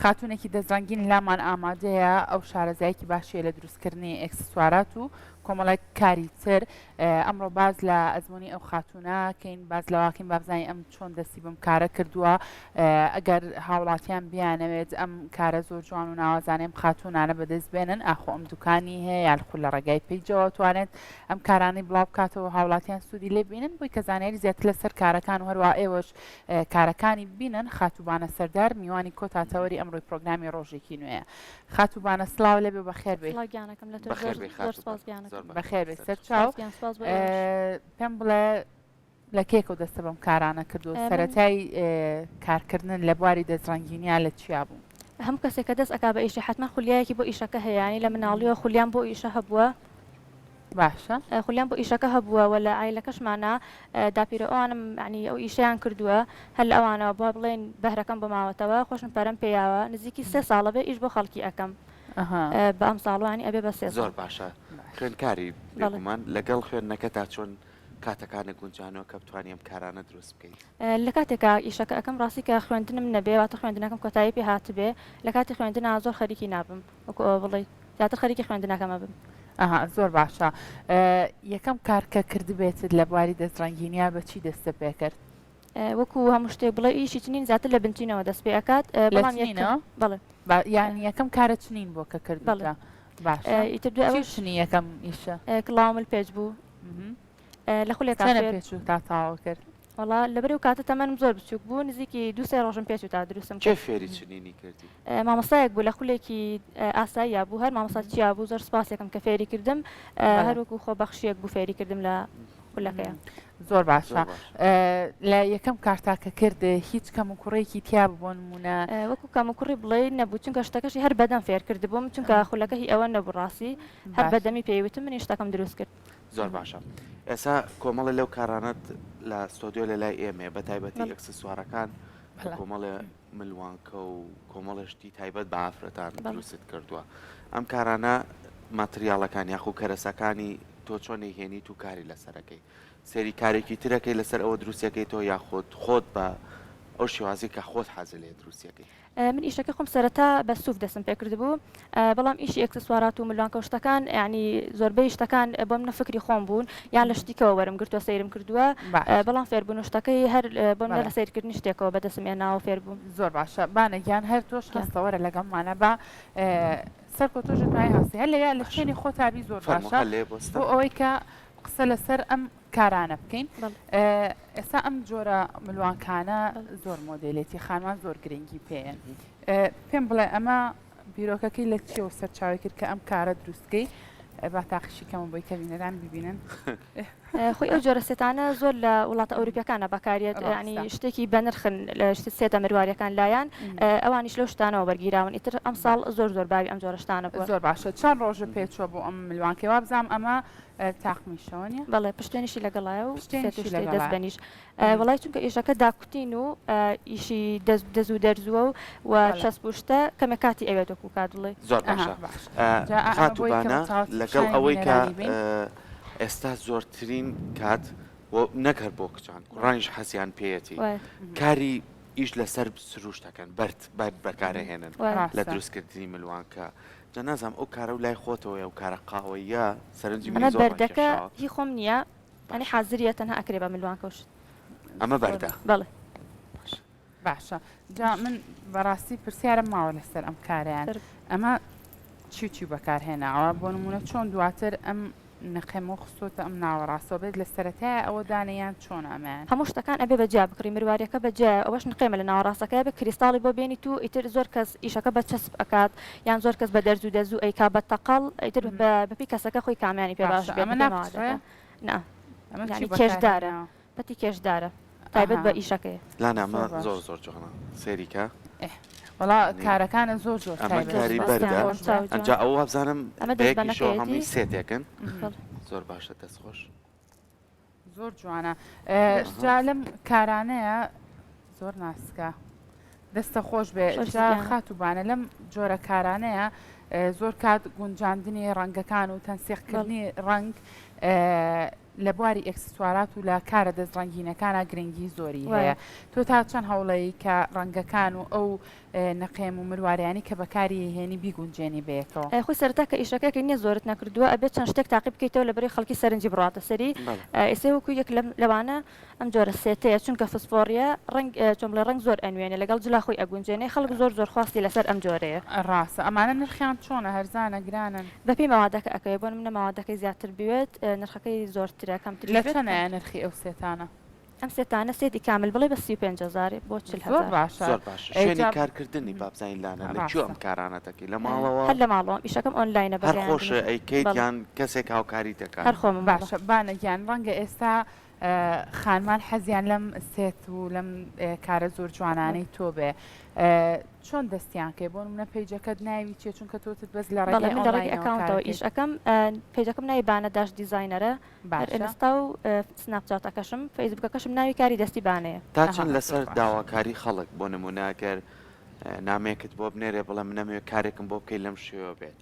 خاتوونێکی دەستڕەنگین لامان ئامادەیە، ئەو شارەزایەکی باشیە لە دروستکردنی ئێکسسوارات و کۆمەڵێک کاری تر. ئەمڕۆ باس لە ئەزموونی ئەو خاتوونە کەین، باس لەوە کەین با بزانین ئەم چۆن دەستی بەم کارە کردووە. ئەگەر هاوڵاتیان بیانەوێت ئەم کارە زۆر جوان و ناوازانەی ئەم خاتوونانە بەدەست بێنن، ئاخۆ ئەم دوکانی هەیە یاخود لە ڕێگای page ەوە توانێت ئەم کارانەی بڵاو بکاتەوە هاوڵاتیان سوودی لێ بینن بۆی کە زانیاری زیاتر لەسەر کارەکان و هەروەها ئێوەش کارەکانی ببینن. خاتوو بانە سەردار میوانی کۆتا تەوەری ئەمڕۆی پرۆگرامی ڕۆژێکی نوێیە. خاتوو بانە سڵاو لێبێ و بەخێر بێی. سڵاو گیانەکەم لە تۆش بەخێر زۆر بێی زۆر خاتوو سپاس بانە گیانەکەم. زۆر بەخێر بەخێر بێی بێی سەر سەرچاو. چاو. سپاس گیان سپاس بۆ ئێوەش. پێم بڵێ لە کێکەوە دەستە بەم کارانە کردووە؟ من سەرەتای کارکردنت لە بواری دەستڕەنگینیا لە چیا بوو؟ هەموو کەسێک کە دەست ئەکا بە ئیشێ حەتمەن خولیایەکی بۆ ئیشەکە هەیە یانی لە مناڵیەوە خولیام بۆ ئیشە هەبووە. باشە. خولیام بۆ ئیشەکە هەبووە وە لە عایلەکەشمانا داپیرە ئەوانم یانی ئەو ئیشەیان کردووە هەر لە ئەوانەوە بۆ بڵێین بەهرەکەم بۆ ماوەتەوە خۆشم پەرەم پێ یاوە نزیکی سێ ساڵە بێ ئیش بۆ خەڵکی ئەکەم بە ئەم ساڵوانی ئەبێ بە سێ ساڵ. زۆر باشە خوێندکاری بێگومان لەگەڵ خوێندنەکەتا چۆن کاتەکانت گونجانەوە کە بتوانی ئەم کارانە دروست بکەیت؟ لە کاتێکا ئیشەکە ئەکەم ڕاستی کە خوێندنم نەبێ واتە خوێندنەکەم کۆتایی پێ هاتبێ لە کاتی خوێندنا زۆر خەریکی نابم وەکو ئەوە بڵێی زیاتر خەریکی خوێندنەکەم ئەبم. ئەها زۆر باشە یەکەم کار کە کردبێتت لە بواری دەست ڕەنگینیا بە چی دەستت پێ کرد؟ وەکو هەموو شتێک بڵێ ئیشی چنین زیاتر لە بنچینەوە دەست پێ ئەکات لە بەڵام یەکەم چنینەوە؟ بەڵێ. با یان یەکەم کارت چنین بووە کە بەڵێ. کردووتە باشە ئیتر دوای چی ئەوەش چنی یەکەم ئیشە؟ کڵاوم پێچ بوو. لە خولێکا چەنە فێر. پێچوو تا تەواو کرد؟ وەڵا لەبەر ئەو کاتە تەمەنم زۆر بچووک بوو نزیکی دوو سێ ڕۆژم پێچوو تا دروستم کێ کرد. فێری چنینی کردی؟ مامۆستایەک بوو لە خولێکی ئاساییا بوو هەر مامۆستا چیا بوو زۆر سوپاسێکم کە فێری کردم هەر وەکو خۆبەخشیەک بوو فێری کردم لە خولەکەیا. زۆر باشە لە یەکەم کارتا کە کرد هیچ کەم و کوڕێکی تیا بوو بۆ نموونە؟ وەکو کەم و کوڕی بڵێی نەبوو چونکە شتەکەشی هەر بەدەم فێر کردبووم چونکە خولەکە هی ئەوە نەبوو ڕاستی هەر بەدەمی پێی وتم منیش شتەکەم دروست کرد. زۆر باشە ئێسا کۆمەڵێ لەو کارانەت لە ستۆدیۆ لە لای ئێمەیە بە تایبەتی ئەکسسوارەکان کۆمەڵێ ملوانکە و کۆمەڵێ شتی تایبەت بە ئافرەتان دروستت کردووە ئەم کارانە ماتریاڵەکان یاخو کەرەسەکانی تۆ چۆن ئەیهێنیت و کاری لەسەرەکەی سەیری کارێکی ترەکەی لەسەر ئەوە دروستیەکەی تۆ یاخود خۆت بە ئەو شێوازی کە خۆت حەزت لێ دروستیەکەی؟ من ئیشەکەی خۆم سەرەتا بە سوف دەستم پێکردبوو بەڵام ئیشی ئێکسسوارات و ملوانکە و شتەکان یانی زۆربەی شتەکان بۆ منە فکری خۆم بوون یان لە شتیکەوە وەرم گرتووە سەیرم کردووە بەڵام فێربوون و شتەکەی هەر بۆ منە لە سەیرکردنی شتێکەوە بەدەستم ێناوە فێربووم. زۆر باشە بانە گیان هەر تۆش هەستە وەرە لەگەڵمانە با سەرکۆ تۆش دەتوانی هەستی هەر لەوێ لە شوێنی خۆتا بی زۆر باشە بۆ ئەوەی کە قسە لەسەر ئەم کارانە بکەین ئێستا ئەم جۆرە ملوانکانە زۆر مۆدێلێتی خانمان زۆر گرنگی پێیەن پێم بڵێ ئەمە بیرۆکەکەی لە چیەوە سەرچاوی کرد کە ئەم کارە دروستکەی با تاقیشی کەمە بۆی کە بینەران ببینن. خۆی ئەو جۆرە سێتانە زۆر لە وڵاتە ئەوروپیەکانە بەکاریێت ینی شتێکی بەنرخن لە شت سێتە مرواریەکان لایەن ئەوانیش لەو شتانەوە بەرگیراون ئیتر ئەم ساڵ زۆر زۆر باوی ئەم جۆرە شتانە بووە. زۆر باشە چەند ڕۆژە پێچوە بۆ ئەم ملوانکەی وابزانم ئەمە تاقمیشەوە نیە؟ بەڵێ پشتێنیشی لەگەڵایە و پشتێنیشی لەگەڵایە دەستبەنیش وەڵای چونکە ئیشەکە داکوتین و ئیشی دەست دەز و دەرزووە و و چەسپ و شتە کەمێک کاتی ئەوێت وەکو کات بڵێی. زۆر باشە خاتوو بانە لەگەڵ ئەوەی کە ئێستا زۆرترین کات و نەک هەر بۆ کچان کوڕانیش حەزیان پێیەتی کاری ئیش لەسەر سروشتەکەن بەرد بەرد بەکارەهێنن لە دروستکردنی ملوانکە جا نازانم ئەو کارە و لای خۆتەوەیە ئەو کارە قاوەییە سەرنجی منی ئەمە زۆر بەردەکە ڕاکێشاوە. هی خۆم نییە یانی حازریە تەنها ئەکرێ بە ملوانکە و شت. ئەمە بەردە؟ بەڵێ. باشە. باشە جا من بەڕاستی پرسیارم ماوە لەسەر ئەم کارەیان ئەمە چی و چی بەکارهێناوە بۆ نمونە چۆن دواتر ئەم نەقێمەو خستۆتە ئەم ناوەڕاستەوە بێت لە سەرەتایە ئەوە دانێ یان چۆنە ئەمەیان؟ هەموو شتەکان ئەبێ بە جیا بکڕی مرواریەکە بە جیایە ئەوەش نقێمە لە ناوەڕاستەکەیا بێ کریستاڵی بۆ بێنیت و ئیتر زۆر کەس ئیشەکە بە چەسپ ئەکات یان زۆر کەس بە دەرز و دەزوو ئەیکا بە تەقەڵ ئیتر بە بەپێی کەسەکە خۆی کامیانی پێ باش باشە بێ ئەمە بەپێی ناپچڕێ؟ مەوادەکە نا ئەمە چی یانی بەکار کێشدارە هێناوە؟ پەتی کێشدارە تایبەت ئەها بە ئیشەکەیە. لانا ئەمە زۆر باش. زۆر زۆر جوانە سەیری کە. ئێه وەڵا کارەکانت زۆر زۆر ئەمە تایبەتن کاری دەستیان بەردە خۆش بێ. چاو جوان. ئەنجا ئەوە وابزانم ئەمە بە یەک ئیشەوە دەستبەنەکەیەتی. هەمووی سێتێکن بەڵێ. زۆر باشە دەست خۆش. زۆر جوانە جا لەم کارانەیە زۆر ناسکە دەستە خۆش بێ جا خاتوو بانە لەم جۆرە کارانەیە زۆر کات گونجاندنی ڕەنگەکان و تەنسیقکردنی ڕەنگ. لە بواری ئێکسسوارات و لە کارە دەست ڕەنگینەکانا گرنگی زۆری هەیە تۆ تا چەند هەوڵەی کە ڕەنگەکان و ئەو نقێم و مرواریانی کە بەکاری هێنی بیگونجێنی بەیەکەوە؟ خۆی سەرەتا کە ئیشەکەکەی نیە زۆرت نەکردووە ئەبێت چەند شتێک تاقی بکەیتەوە لەبەرەی خەڵکی سەرنجی بڕواتە سەری ئێستا وەکو یەک لەوانە ئەم جۆرە سێتەیە چونکە فسفۆڕیە ڕەنگ چۆن بڵێ ڕەنگ زۆر ئەنوێنێ لەگەڵ جلا خۆی ئەگونجێنێ خەڵک زۆر زۆر خواستی لەسەر ئەم جۆرەیە. ڕاستە ئەمانە نرخیان چۆنە هەرزانە گرانن؟ بەپێی مەوادەکە ئەکەوێ بۆ نمونە مەوادەکەی زیاتر بوێت نرخەکەی زۆرترە کەمتریش لە بێت چەنایە نرخی ئەو سێتانە؟ ئەم سێتانە سێتی کامل بڵێ بە 35 هەزار بۆ 40 زۆر هەزار. باشە زۆر باشە ئەی شوێنی جا کارکردنی با بزانین لانە لە کوێ ڕاستە. ئەم کارانە دەکەی لە ماڵەوە؟ هەر لە ماڵەوەم ئیشەکەم ئۆنلاینە بە هەر خۆشت گەیاندنیش ئەیکەیت بەڵێ یان کەسێک هاوکاریت دەکات؟ هەر خۆمم وەڵا. باشە بانە گیان ڕەنگە ئێستا خانمان حەزیان لەم سێت و لەم کارە زۆر جوانانەی تۆ بێ چۆن دەستیان کەی بۆ نمونە page ەکەت ناوی چیە چونکە تۆتت بەس لە بەڵێ ڕێگەی من لە ڕێگەی ئۆنلاینەوە account ەوە کارەکەی ئیش ئەکەم page ەکەم ناوی بانە dash designer ە هەر باشە ئینستا و سناپچاتەکەشم فەیسبوکەکەشم ناوی کاری دەستی بانەیە. تا ئەها چەند زۆر لەسەر باشە. داواکاری خەڵک بۆ نمونە گەر نامەیەکت بۆ بنێرێ بڵێ من ئەمەوێ کارێکم بۆ بکەی لەم شێوە بێت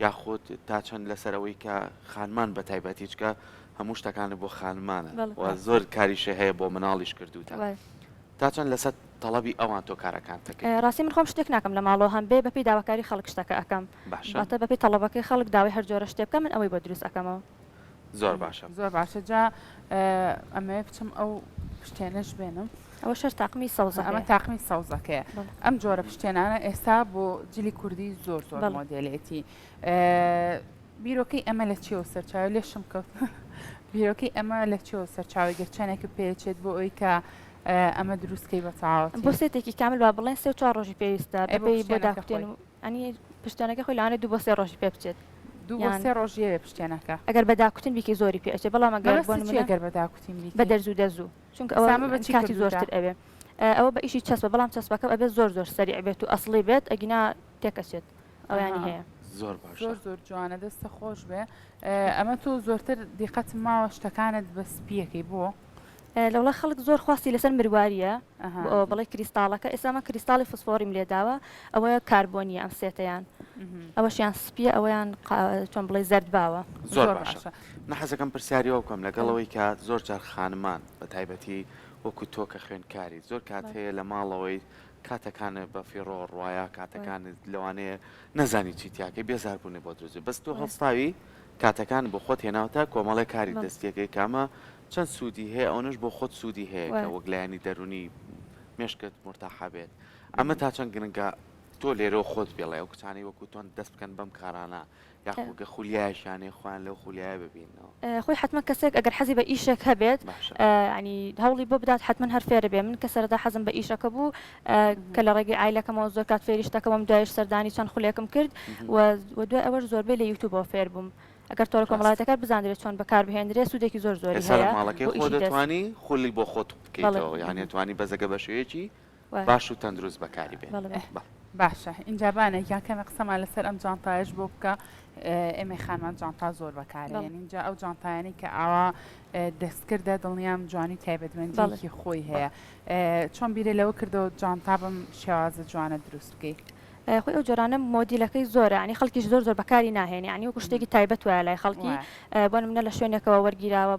یاخود تا چەند لەسەر ئەوەی کە خانمان بە تایبەتی چکە هەموو شتەکانت بۆ خانمانە و زۆر کاریشە هەیە بۆ مناڵیش کردوتە تا چەند لەسەر تەڵەبی ئەوان تۆ کارەکان دەکەی؟ ڕاستی من خۆم شتێک ناکەم لە ماڵەوە هەم بێ بەپێی داواکاری خەڵک شتەکە ئەکەم باشە واتە بەپێی تەڵەبەکەی خەڵک داوای هەر جۆرە شتێ بکا من ئەوەی بۆ دروست ئەکەمەوە. زۆر باشە. زۆر باشە جا ئەمەوێ بچم ئەو پشتێنەش بێنم. ئەوە شەر تاقمی سەوزەکەیە. ئەمە تاقمی سەوزەکەیە. ئەم جۆرە پشتێنانە ئێستا بۆ جلی کوردی زۆر زۆر مۆدێلێتی. بیرۆکەی ئەمە لە چیەوە سەرچاوی لێشم کەوت بیرۆکەی ئەمە لە چیەوە سەرچاوی گرت چەندێکت پێچێت بۆ ئەوی کە ئەمە دروستکەی بە تەواوەتی؟ بۆ سێتێکی کامل با بڵێن سێ و چوار ڕۆژی پێویستە ئەی بۆ بەپێی بۆ پشتێنەکە داکوتێن خۆی؟ و ئەنی پشتێنەکە خۆی لەوانەیە دوو بۆ سێ ڕۆژی پێ بچێت دوو بۆ یان سێ ڕۆژی ئەوێ پشتێنەکە. ئەگەر بە داکوتن بیکەی زۆری پێ ئەچێ بەڵام ئەگەر بۆ مەبەستت چیە نمونە گەر بە داکوتین بە بیکەی؟ دەرز و دەزوو چونکە ئەوە ئێستا ئەمە بە چی کاتی کردووتە؟ زۆرتر ئەوێ ئەوە بە ئیشی چەسپە بەڵام چەسپەکە ئەبێ زۆر زۆر سەریع بێت و ئەسڵی بێت ئەگینا تێکەچێت ئەویانی ئەها هەیە. زۆر باشە. زۆر زۆر جوانە دەستە خۆش بێ ئەمە تۆ زۆرتر دیقەتم ماوە شتەکانت بە سپیەکەی بۆ؟ لەوڵا خەڵک زۆر خواستی لەسەر مرواریە بۆ ئەوە بڵێ کریستاڵەکە ئێستا من کریستاڵی فسفۆریم لێداوە ئەوە کاربۆنیە ئەم سێتەیان ئەوەشیان سپیە ئەوەیان چۆن بڵێ زەرد باوە. زۆر باشە من حەزەکەم پرسیاری ئەوە بکەم لەگەڵ ئەوەی کە زۆر جار خانمان بە تایبەتی وەکو تۆ کە خوێندکاری زۆر کات هەیە لە ماڵەوەی کاتەکانت بە فیڕۆ ڕوایا کاتەکانت لەوانەیە نەزانی چی تیاکەی بێزار بوونی بۆ دروست بێت بەس تۆ هەڵستاوی کاتەکان بۆ خۆت هێناوتە کۆمەڵێ کاری دەستیەکەی کە ئەمە چەند سوودی هەیە ئەونەش بۆ خۆت سوودی هەیە کە وەک لایەنی دەروونی مێشکت مورتاحە بێت ئەمە تا چەند گرنگە تۆ لێرەوە خۆت بێڵێ ئەو کچانەی وەکو تۆن دەست بکەن بەم کارانە یاخۆ گە خولیایەکیان هەیە خۆیان لەو خولیایە ببیننەوە. خۆی حەتمەن کەسێک ئەگەر حەزی بە ئیشێک هەبێت باشە. یانی هەوڵی بۆ بدات حەتمەن هەر فێرە بێ من کە سەرەتا حەزم بە ئیشەکە بوو کە لە ڕێگەی عایلەکەمەوە زۆر کات فێری شتەکە بووم دوایش سەردانی چەند خولێکم کرد و و دوای ئەوەش زۆربەی لە یوتیوبەوە فێر بووم ئەگەر تۆڕە ڕاستە. کۆمەڵایەتەکان بزاندرێت چۆن بەکار بهێندرێ سوودێکی زۆر زۆری ئێستا لە هەیە ماڵەکەی بۆ خۆت ئیشی دەست. دەتوانی خولی بۆ خۆت بەڵێ. بکەیتەوە یانی ئەتوانی بەزەگە بە شێوەیەکی باش و تەندروست بەکاری بێنی. باشە ئینجا بانە گیان کەمێ قسەمان لەسەر ئەم جانتایەش بۆ بکە ئێمەی خانمان جانتا زۆر بەکارێنین اینجا ئەو جانتایانەی کە ئاوا دەستکردە دڵنیام جوانی تایبەتمەندیەکی خۆی هەیە چۆن بیرێ لەوە کردەوە جانتا بەم شێوازە جوانە دروست بکەی؟ خۆی ئەو جۆرانە مۆدیلەکەی زۆرە ینی خەڵکیش زۆر زۆر بەکاری ناهێنێ ینی وەکو شتێکی تایبەت وایە لای خەڵکی بۆ نمونە لە شوێنێکەوە وەرگیراوە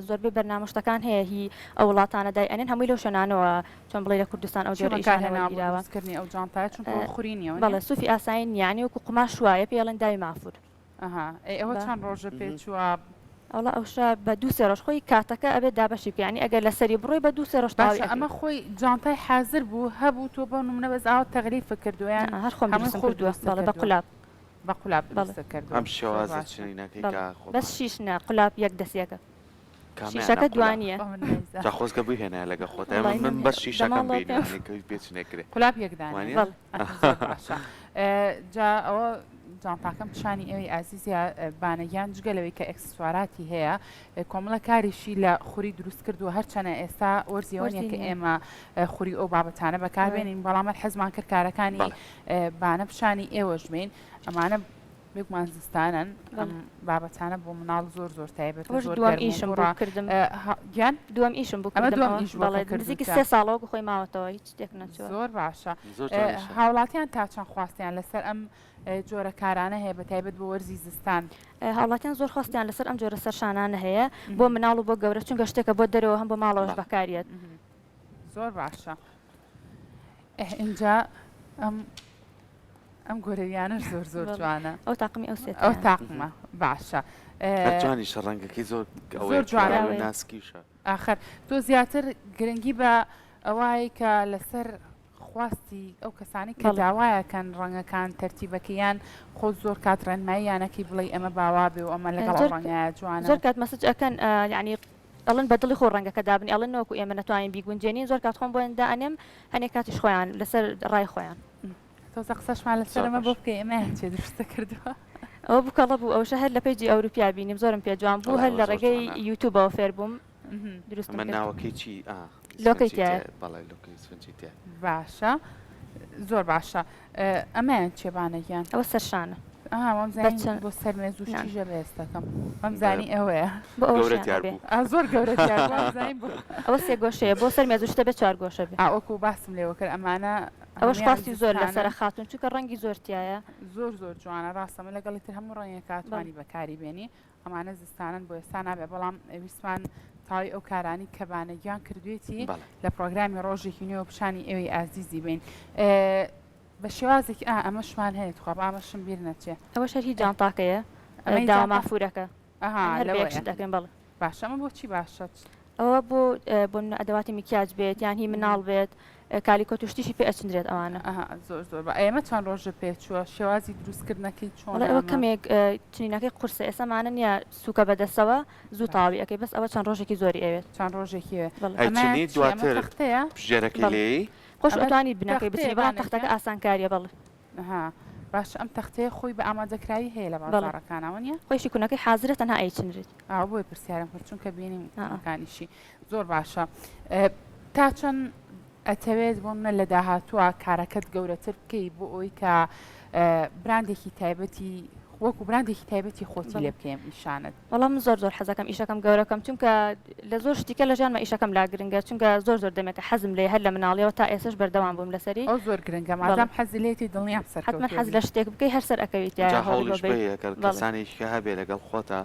زۆربەی بەرنامە شتەکان هەیە هی ئەو وڵاتانە دای ئەنێن هەمووی لەو شوێنانەوە چۆن بڵێی لە کوردستان ئەو چی جۆرە بەکار ئیشانە هێناوە بۆ وەرگیراوە؟ دروستکردنی ئەو جانتایە چونکە ئەوە خوری نییە وەنیە؟ بەڵێ سوفی ئاسایی نییە یانی وەکو قوماش وایە پێی ئەڵێن داوی مافوور. ئەها ئەی ئەوە بە. چەند ڕۆژە پێ چووە؟ ئەوڵا ئەوشە بە دوو سێ ڕۆژ خۆی کاتەکە ئەبێت دابەشی بکەی یانی ئەگەر لەسەری بڕۆی بە دوو سێ ڕۆژ تەواوی باشە ئەکەی. ئەمە خۆی جانتای حازر بوو هەبوو تۆ بۆ نمونە بەس ئاوا تەغلیفت کردووە یان نا هەر خۆم هەمووی دروستم خۆت کردووە دروستت بەڵێ بە کردووە؟ قولاب. بە قولاب بەڵێ. دروستت کردووە ئەم زۆر شێوازە باشە. چنینەکەی بەڵێ کە بەس خۆمان. شیش نا قولاب یەک دەستیەکە. کامیان شیشەکە قولاب؟ دوانیە. خۆ من نایزانم. جا خۆزگە بهێنایە لەگە خۆت وەڵای ئێمە من نەم بەس شیشەکەم دەماڵەوە بینی پێم. یانی کە پێچنێ کرێ قولاب یەک دانەیە. وانیە؟ بەڵێ. زۆر باشە جا ئەوە جانتاکەم پیشانی ئێوەی ئازیزیا بانە گیان جگە لەوەی کە ئێکسسوارات ی هەیە کۆمەڵە کاریشی لە خوری دروست کردووە هەرچەنە ئێستا وەرزی ئەوە نیە وەرزی کە نیە. ئێمە خوری ئەو بابەتانە بەکاربێنین بەڵام هەر حەزمان کرد کارەکانی بەڵێ. بانە پیشانی ئێوەش بین ئەمانە. بێگومان زستانن ئەم بابەتانە بۆ مناڵ زۆر زۆر تایبەتە ئەوەش زۆر دووەم گەرم و ئیشم گوڕە بوو کردم. گیان دووەم ئیشم بوو ئەمە کردم دووەم ئەوە ئیش بوو بەڵێ کە نزیکی کردووتە سێ ساڵە وەکو خۆی ماوەتەوە هیچ تێک نەچووە. زۆر باشە زۆر جوانیشە. هاوڵاتیان تا چەند خواستیان لەسەر ئەم جۆرە کارانە هەیە بە تایبەت بۆ وەرزی زستان؟ هاوڵاتیان زۆر خواستیان لەسەر ئەم جۆرە سەرشانانە هەیە بۆ مناڵ و بۆ گەورە چونکە شتێکە بۆ دەرەوە هەم بۆ ماڵەوەش بەکاریەت. زۆر باشە ئینجا ئەم ئەم گۆرەویانەش زۆر زۆر جوانە. ئەو تاقمی ئەو سێتەیە. ئەو تاقمە باشە. هەر جوانیشە ڕەنگەکەی زۆر زۆر جوانە ناسکیشە. ئاخر تۆ زیاتر گرنگی بە ئەوای کە لەسەر خواستی ئەو کەسانی کە داوایەکەن ڕەنگەکان تەرتیبەکەی یان خۆت زۆر کات ڕێنماییانەکەی بڵێی ئەمە باوا بێ و ئەمە لەگەڵ ئەو ڕەنگایە جوانە. زۆر کات message ئەکەن یانی ئەڵێن بە دڵی خۆ ڕەنگەکە دابنێ ئەڵێن نەوەکو ئێمە نەتوانین بیگونجێنین زۆر کات خۆم بۆیان دائەنێم هەنێک کاتیش خۆیان لەسەر ڕای خۆیان. تۆزە قسەشمان لەسەر ئەمە بۆ بکەی ئەمەیان چێ دروستە کردووە. ئەوە بوکەڵە بوو ئەوشە هەر لە page ی ئەوروپیا بینیم زۆرم پێ جوان بوو هەر لە ڕێگەی یوتوبەوە فێر بووم دروستم ئەمە کرد. ناوەکەی چی ئا لۆکەی ئیسفنجی تیایە. تیایە بەڵێ لۆکەی ئیسفنجی تیایە. باشە زۆر باشە ئەمەیان چیە بانە گیان؟ ئەوە سەرشانە. ئەها وام بە زانی چەند بۆ سەر مێز و نا. شتیشە بەهێزتەکەم وام زانی ئەوەیە. بۆ گەورە ئەوەشیان دیار ئەبێ. بوو. ئا زۆر گەورە دیار بوو وام زانی بۆ ئەوە سێ گۆشەیە بۆ سەر مێز و شتە بێ چوارگۆشە بێ. ئا وەکوو باسم لێوە کرد ئەمانە ئەوەش هەموویان خواستی زۆر زستانن. لەسەرە خاتوون چونکە ڕەنگی زۆر تیایە. زۆر زۆر جوانە ڕاستە من لەگەڵی تر هەموو ڕەنگێکا بەڵێ. توانی بەکاری بێنی ئەمانە زستانن بۆ ئێستا نابێ بەڵام ویستمان تەواوی ئەو کارانی کە بانە گیان کردوێتی بەڵێ. لە پرۆگرامی ڕۆژێکی نوێ پیشانی ئێوەی ئازیزی بین بە شێوازێکی ئا ئەمەشمان هەیە تخوا با ئەمەشم بیر نەچێ. ئەوەش هەر هی جانتاکەیە ئەمەی داوە جانتا مافوورەکە ئەها هەر بە یەک لەوەیە شت دەکەین بەڵێ. باشە ئەمە بۆچی باشە؟ ئەوە بۆ بۆ نمونە ئەدەواتی میکیاج بێت یان هی مناڵ بێت کالیکۆت و شتیشی پێ ئەچنرێت ئەوانە. ئەها زۆر زۆر با ئێمە چەند ڕۆژە پێ چووە شێوازی دروستکردنەکەی چۆنە وەڵای ئەوە ئەمە؟ کەمێک چنینەکەی قورسە ئێستا مانە نییە سووکە بەدەستەوە زوو باشە. تەواوی ئەکەی بەس ئەوە چەند ڕۆژێکی زۆری ئەوێت. چەند ڕۆژێکی ئەوێ بەڵێ. ئەی ئەمەیان چنی چییە ئەمە دواتر تەختەیە؟ پژێرەکەی بەڵێ لێی؟ خۆش ئەمە ئەتوانی بنەکەی تەختەیە بچنی بەڵام بانە تەختەکە گیان؟ ئاسانکاریە بەڵێ. ئەها باشە ئەم تەختەیە خۆی بە ئامادەکراوی هەیە لە بەڵێ بازاڕەکانا وەنیە؟ خۆیشی کونەکەی حازرە تەنها ئەیچنریت. ئا بۆیە پرسیارم کرد چونکە بینیم ئا. کونەکانیشی زۆر باشە تا چەند ئەتەوێت بۆ منە لە داهاتووە کارەکەت گەورەتر بکەی بۆ ئەوەی کە براندێکی تایبەتی وەکو براندێکی تایبەتی خۆتی لێ بکەیم نیشانت؟ وەڵا من زۆر زۆر حەزەکەم ئیشەکەم گەورە بکەم چونکە لە زۆر شتی کە لە ژیانما ئیشەکەم لا گرنگە چونکە زۆر زۆر دەمێکە حەزم لێیە هەر لە مناڵیەوە تا ئێسەش بەردەوام بووم لەسەری ئەو زۆر گرنگە بەڵێ مادام حەزی لێتی دڵنیام حەتمەن سەرکەوتوو حەز لە ئەبی. شتێک بکەی هەر سەر ئەکەوی جا تیایا هەوڵی بۆ هەوڵیش بەی بەی ئەگەر بەڵێ کەسانێکی کە هەبێ لەگەڵ خۆتا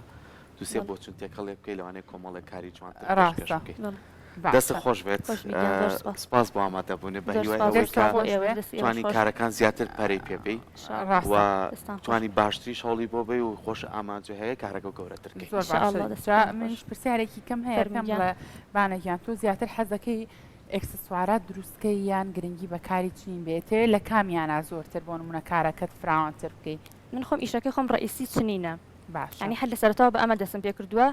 دوو سێ بەڵێ بۆچون تێکەڵێ بکەی لەوانەیە کۆمەڵێک کاری جوانتر پێشکەش ڕاستە بکەی. بەڵێ دەستت باشە. خۆش بێت خۆش بی گیان زۆر سپاس. سپاس بۆ ئامادەبوونت بە زۆر هیوای سپاس ئەوەی دەستت کە بۆ خۆش ئێوەش بێ. دەستی ئێوەش توانی خۆش. کارەکان زیاتر پەرەی پێ بەی ان و ڕاستە. دەستان خۆش. توانی باشتریش هەوڵی بۆ بەی و خۆش ئامانجە هەیە کارەکە گەورەتر کەی. زۆر ان شاء باشە اللە جا دەستتان خۆش. منیش پرسیارێکی کەم هەیە فەرموو پێم گیان. بڵێ بانە گیان تۆ زیاتر حەزەکەی ئێکسسوارات دروستکەی یان گرنگی بە کاری چنین بێ ئەتەوێ لە کامیانا زۆرتر بۆ نمونە کارەکەت فراوانتر بکەی؟ من خۆم ئیشەکەی خۆم ڕەئیسی چنینە باشە. یانی هەر لە سەرەتاوە بە ئەمە دەستم پێ کردووە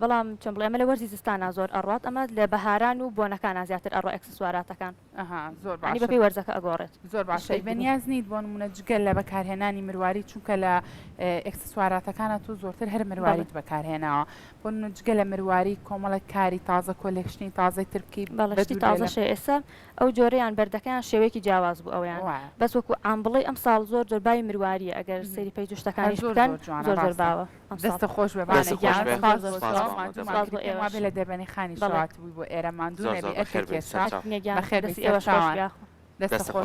بەڵام چۆن بڵێ ئەمە لە وەرزی زستانا زۆر ئەڕوات ئەمە لە بەهاران و بۆنەکانا زیاتر ئەڕوا ئێکسسواراتەکان. ئەها زۆر یانی باشە. بەپێی وەرزەکە ئەگۆڕێت. زۆر باشە ئەی بەنیاز نیت بۆ نمونە جگە لە بەکارهێنانی مرواری چونکە لە ئێکسسواراتەکانا تۆ زۆرتر هەر بەڵێ. مرواریت بەکارهێناوە بۆ نمونە جگە لە مرواری کۆمەڵێک کاری تازە collection ی تازەی تر بکەی بەڵێ شتی بەدوور بێ لەم تازەش هەیە ئێستا ئەو جۆرەیان بەردەکەیان شێوەیەکی جیاواز بوو ئەویان وایە. بەس وەکو عام بڵێی ئەمساڵ زۆر زۆر باوی مرواریە ئەگەر سەیری page و هەر شتەکانیش زۆر بکەن زۆر جوانە زۆر زۆر ڕاستە. باوە ئەمساڵ. دەستت خۆش بێ بانە دەستت خۆش گیان بێ سپاس زۆر زۆر بۆ سپاس تۆ بۆ ماندوومان ئامادەبوونت. سپاس بۆ کردی پێم ئێوەش. وابێ لە دەربەنی خانیشەوە بەڵێ. هاتبووی بۆ ئێرە ماندوو زۆر نەبی زۆر ئەرکە بەخێر بێی کێشا سەرچاو. نیە گیان بەخێر بێی دەستی ئێوەش خۆش سەرچاوان بێ یاخوا. دەستت دەستت خۆش.